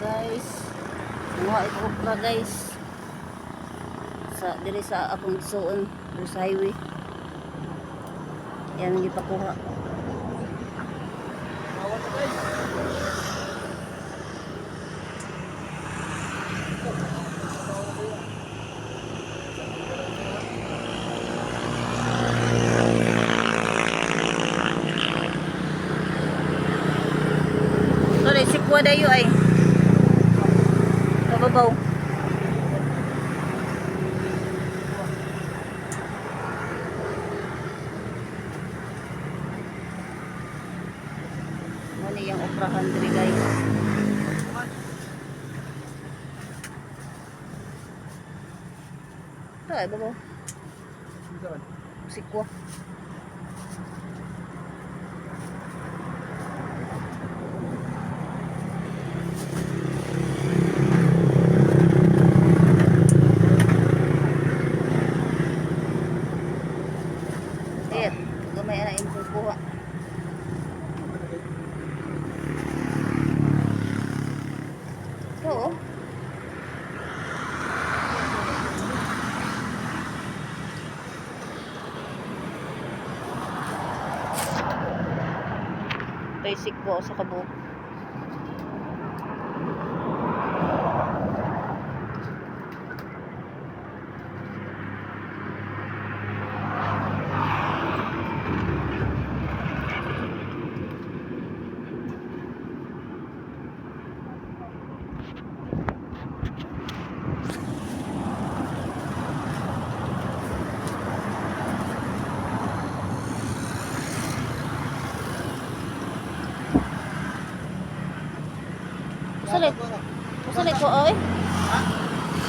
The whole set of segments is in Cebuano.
Guys. Manguha ko okra, guys. Sa diri sa akong igsuon diri sa highway. Yan ang gipakuha. Bawal na, guys. Sorry, sikwa dayo ay. Kababaw. Muna yung okrahan diri, guys. Ito ay babaw. Sikwa. Ayan, gamay na imong kuha. Ito oh. Basic ko sa kabuok. Usalay. Usalay ko oy.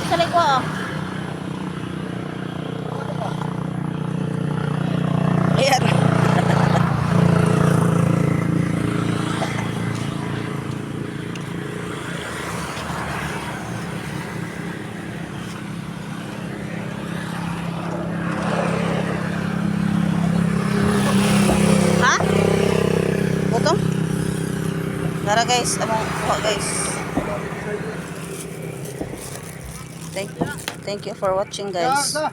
Usalay ko ah. Ayan. Ha? Gutom? Tara, guys, among kuha, guys. Thank you for watching, guys. Sa.